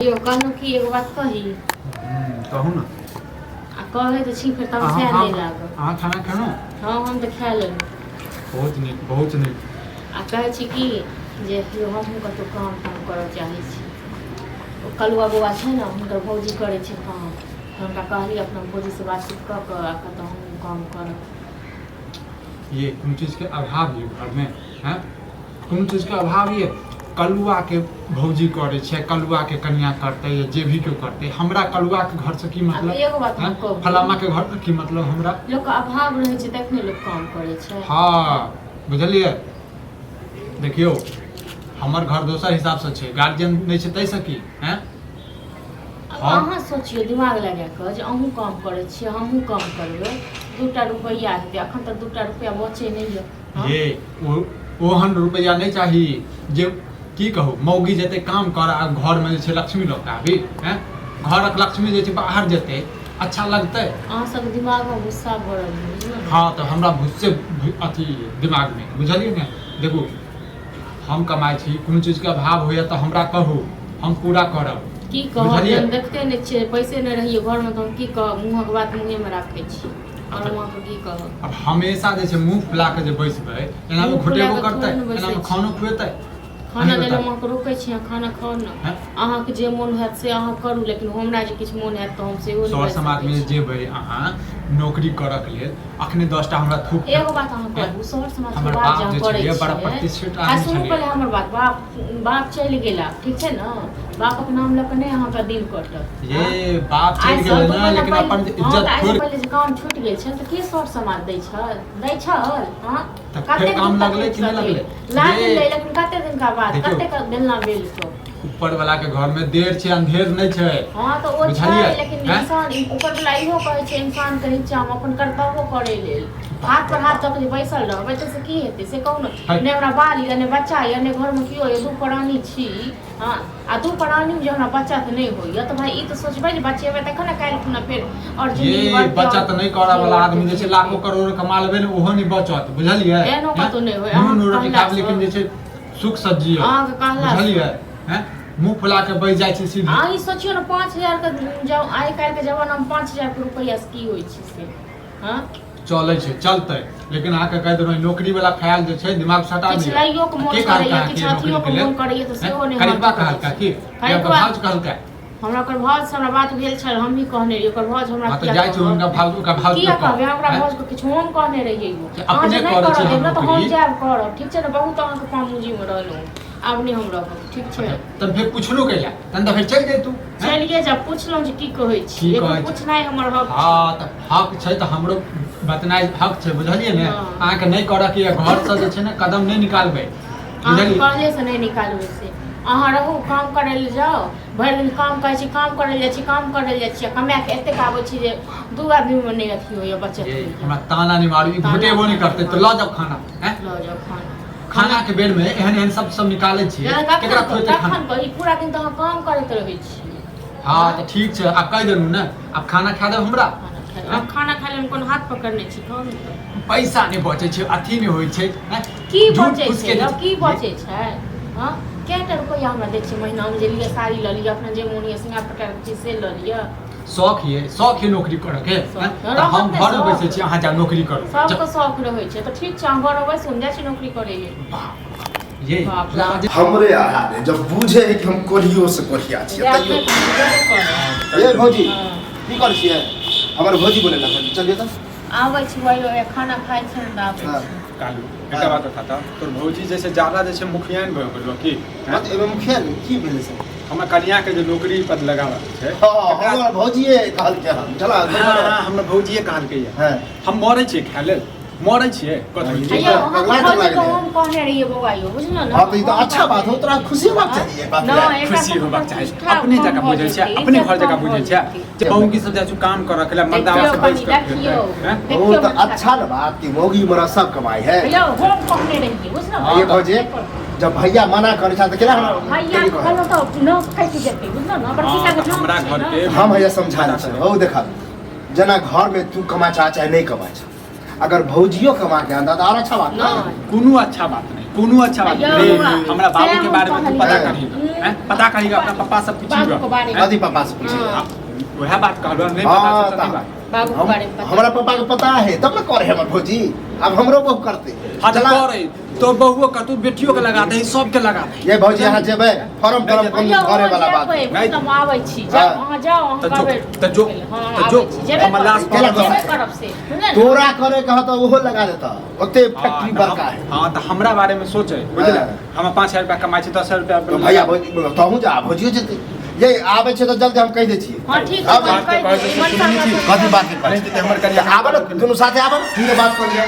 यौ कहलहुँ कि एगो बात कही। कहू ने। आ कहै तऽ छी फेर तमसा नहि लागब। अहाँ खाना खेलहुँ? हँ, हम तऽ खा लेलहुँ। बहुत नीक, बहुत नीक। आ कहै छी कि जे यौ हमहूँ कतहु काम ताम करऽ चाहै छी। ओ कलुआ बौआ छै ने, हुनकर भौजी करै छै काम, तऽ हुनका कहलियै अपना भौजीसँ बातचीत कऽ कऽ आ कतहु हमहूँ काम करब। ये कोनो चीजके अभाव ये घरमे? हैं, कोनो चीजके अभाव ये? कलुआके भौजी करै छै, कलुआके कनिया करतै या जे भी केओ करतै, हमरा कलुआके घरसँ की मतलब? एगो बात हम हैं? कहू। फलामाके घरसँ की मतलब हमरा? लोकके अभाव रहै छै तखने लोक काम करै छै। हँ, बुझलियै, देखियौ हमर घर दोसर हिसाबसँ छै, गार्जियन नहि छै ताहिसँ की? हैं? आब अहाँ सोचियौ दिमाग लगा कऽ जे अहूँ काम करै छियै, हमहूँ काम करबै, दूटा रुपैआ हेतै। अखन तऽ दूटा रुपैआ बचै नहि यऽ। हँ? ये ओहन रुपैआ नहि चाही जे की कहू, मौगी जेतै काम कर आ घरमे जे छै लक्ष्मी लऽ कऽ आबी। हैं, घरक लक्ष्मी जे छै बाहर जेतै, अच्छा लगतै? अहाँ सबके दिमागमे गुस्सा भरल यऽ, बुझलहुँ ने? हँ, तऽ हमरा भुस्से अथी दिमागमे, बुझलियै ने? देखू, हम कमाइ छी, कोनो चीजके अभाव होइए तऽ हमरा कहू, हम पूरा करब। की कहब? बुझलियै? हम देखते नहि छियै, पैसे नहि रहैए घरमे तऽ हम की कहब? मुँहक बात मुँहेमे राखै छी, आओर अहाँके की कहब? आब हमेशा जे छै मुँह फुला कऽ जे बैसबै, एनामे मुँह फुला घोटेबो कऽ करतै? थोड़े ने बैसै एनामे छी। खानो खुएतै? खाना अहीं लेल हम बताउ। अहाँके रोकै छी? अहाँ खाना खाउ ने। हैं? अहाँके जे मोन हैत से अहाँ करू, लेकिन हमरा जे किछु मोन हैत तऽ हम सेहो नहि सर बाजि समाजमे सकै जे छी। जेबै अहाँ नौकरी करऽके लेल, अखने 10टा हमरा थूक एगो बात अहाँ कहू, शहर समाजके हमर बात जे बाप अहाँ जे करै छलियै बड़ा छियै प्रतिष्ठित आ आदमी सुनू छलियै। पहिले हमर बात। बाप बाप चलि गेला, ठीक छै ने? बापक नाम लऽ कऽ नहि अहाँके दिल कटत। ये बाप आइ चलि सँ गेलै दू ने, महीना लेकिन पहिले अपन हँ इज्जत तऽ आइसँ छोड़ि पहिले जे काम छूटि गेल छल तऽ के सर समाज दै छल, दै छल? हँ, तऽ फेर कतेक काम दिन लगलै तकलीफ कि नहि सटलै? लगलै? लागलै, ये लेकिन कतेक दिनका बाद? देखियौ, कतेक बेलना बेल कऽ ऊपर वाला के घर में देर छै, अंधेर नहि छै। हँ, तऽ ओ छै, बुझलियै? लेकिन हैं? इंसान ऊपर वाला इहो कहै छै इंसान के नीचा मे अपन कर्तव्यो करै लेल। हाथ पर हाथ दऽ के जे बैसल रहबै तऽ से की हेतै, से कहू ने? है। नहि हमरा बाल यऽ, नहि बच्चा यऽ, नहि घरमे केओ यऽ, दू प्राणी छी। हँ, आ दू प्राणीमे जे हमरा बच्चा तऽ नहि होइए, तऽ भाय ई तऽ सोचबै जे बचेबै तखन ने काल्हि खुना फेर आओर जिन्दगी ये बढ़तै बचत आओर नहि करऽ वाला बढ़तै, आदमी जे छै जीतै। लाखों करोड़ कमा लेबै ने, ओहो नहि बचत, बुझलियै? एहनो हैं? कतहु नहि होय। नून अहाँके रोटी खायब, लेकिन कहलासँ जे छै सुख से जियब। अहाँके कहलासँ बुझलियै? हैं, मुँह फुला के बैस जाइ छै सीधे। अहाँ ई सोचियौ ने, 5000के जब आइ काल्हिके जमानामे 5000के रुपैआसँ की होइ छै से? हँ, चलै छै, चलतै, लेकिन अहाँके कहि देलहुँ, नौकरी वाला ख्याल जे छै दिमाग से हटा किछु दियौ। लैयोके मोन के करैए, कहलकै अहाँके किछु नौकरी अथियोके के लेल? मोन करैए तऽ सेहो नहि खरीदबा हम अथी कहलकै करै की छी। या ओकर खरीदबा भाउज कहलकै? हमरा ओकर भाउज से हमरा बात भेल छल, हमही कहने रहियै। ओकर भाउज हमरा हँ, तऽ किया जाइ छी कहब? हुनका भाउज, ओकर भाउज किया के कहब। कहबै हमरा हैं? भाउज के किछु? हम कहने रहियै यौ। जे अहाँ अपने जे नहि करै करऽ छी देब हम ने तऽ हम नौकरी। जायब करब, ठीक छै ने? बहुत अहाँके पामुजीमे रहलहुँ, आब नहि हम रहब, ठीक छै? तब फेर पुछलहुँ कैला? तहन तऽ फेर चलि जैतू। चलिए जा, पुछलहुँ जे की कहै छी। की एक कहै छी? पुछनाइ हमर हक छै। हँ, तऽ हक छै तऽ हमरो बतनाइ हक छै, बुझलियै ने? हँ। अहाँके नहि करऽ के यऽ, घरसँ जे छै ने कदम नहि निकालबै। अहाँ बुझलियै? कहले से नहि निकालबै से अहाँ रहू, काम करै लए जाउ, भरि दिन काम करै छी, काम करै लए जाइ छी, काम करै लए जाइ छी, आ कमा कऽ एतेक आबै छी जे दू आदमीमे नहि अथी होइए, बचत ये होइए। हमरा ताना नहि मारू, ई ताना घोटेबो नहि नहि करतै तऽ मारू। लऽ जाउ खाना। हैं? लऽ जाउ खाना। खाना के बेर में एहन एहन सब सब निकालै छियै, जेना केकरा कखन खुएतै खाना? कखन कही, पूरा दिन तऽ अहाँ काम करैत रहै छी। हँ, तऽ ठीक छै, आब कहि देलहुँ ने, आब खाना खा देब हमरा। खाना खाय आब खाना खाय लेल कोनो हाथ पकड़ने छी? खाउ ने तऽ। पैसा नहि बचै छै, अथी नहि होइ छै, हैं? की झूठ बचै फूस छै के जे यौ? की बचै छै? हँ, कएटा रुपैआ हमरा दै छियै महीनामे जे लिअ साड़ी लऽ लिअ, अपना जे मोन यऽ सिंगार पटार के चीज से लऽ लिअ? शौख ये, शौख ये नौकरी करऽ के। शौख। हैं? तऽ रहत हम ने घरमे शौख। बैसै छी, अहाँ जाउ नौकरी करू। सबके शौख रहै छै, तऽ ठीक छै, अहाँ घरमे बैसू, हम जाइ छी नौकरी करै लेल। बाप ये बाप रे। लाज हमरे आधा दे जब बुझे है कि हम कोढ़ियो से कोढ़िया छियै जायब तैयो नहि तऽ हम जेबे करब। ए भौजी। हँ। की करै छियै? हमर भौजी बोले चलिए तऽ। आबै छी भाइ, खाना खाइ छी तऽ आबै हँ। छी। कालू, एकटा बात बता तऽ, तोर भौजी जे छै ज्यादा जे छै मुखियाइन भऽ गेलो की? हँ, तऽ एहिमे मुखिया की भेलै से? हमर कनिया के जे नौकरी पर लगाबऽ छै। हँ, हमर भौजिए कहलकै हन चला। हँ, हमर भौजिए कहलकै। हँ। हम मरै छियै खाय लेल, मरै छियै कथी? अय्यो, अहाँके पगला भौजी लागलै। के हम कहने रहियै बौआ यौ, बुझलहुँ ने? हँ, तऽ ई तऽ हम अच्छा बात हो, तोरा खुशी होबाक चाही एहि बात लए। नहि, एकरा खुशी सबके होबाक चाही। प्रतिष्ठा अपने कम जकाँ भऽ बुझै छै, जेतै, अपने इज्जत घर जकाँ कम बुझै भऽ छै जेतै। जे मौगी सब जाइ छै काम करऽ के लेल, मर्दावा देखियौ से बैस कनि, कऽ देखियौ। हैं? ओ देखियौ तऽ बच्चा। अच्छा ने बात कि मौगी मरद सब कमाइ है। यौ, हम कहने रहियै, बुझलहुँ? हँ, ये भौजी, जब भैया मना करै छल तऽ केना हमरा भैया केली कहै? कहलहुँ तऽ नस कटि जेतै, बुझलहुँ ने? बड़की हँ, टाके तऽ हमरा नाम छै घर ने। के हम भैया समझा दै छियै। हौ देखा, जेना घरमे तू कमा चाह चाहे नहि कमा चाह, अगर भौजियो कमा के आनता तऽ आर अच्छा बात ने। नहि। कोनो अच्छा बात नहि, कोनो अच्छा बात यौ रे बौआ, हमरा बाबू के सएह बारे में हम तू पता कहलियै। करी हैं पता करी अपना पप्पा से पूछी बाबू के बारे में। कथी पापा से पूछी हाँ। वएह बात कहलो नहीं पता हाँ, छै तऽ नहीं तऽ बात बाबू के हम- बारे में पता हमरा पापा के पता है तब ने करे हमर भौजी अब हमरो बहु करते हाँ तऽ चला। करे तो बहुओ का तू बेटियों के लगा दे सबके लगा दे ये भौजी यहाँ जेबै फॉर्म नहीं तॉर्म जेबै। कोनो यौ, भरे वाला अहाँ बात जेबै, नहीं। हम आबै छी हाँ। जाउ अहाँ जाउ अहाँ तऽ जो कहबै तऽ जो हाँ, तऽ जो आबै छी जेबे हमर लाश करब, केला जेबे करब। करब से बुझलियै ने? तोरा करे कह तऽ ओहो लगा देता ओते फैक्ट्री हाँ, बड़का है हाँ तऽ हमरा बारे में सोचे बुझले हाँ। हम 5000 रुपया कमाइ छी 10000 रुपया तो भैया भौजी तहूँ जा भौजियो जेतै ये आबै छै तऽ जल्दी हम कहि दै छियै हाँ ठीक आब छै बात कहि कहै दियौ, छै, मनसा सुनने छी। बात कथी बात के नहीं तऽ हमर कनिया आबऽ ने दुनू साथे आबऽ ने बात कर लिअ।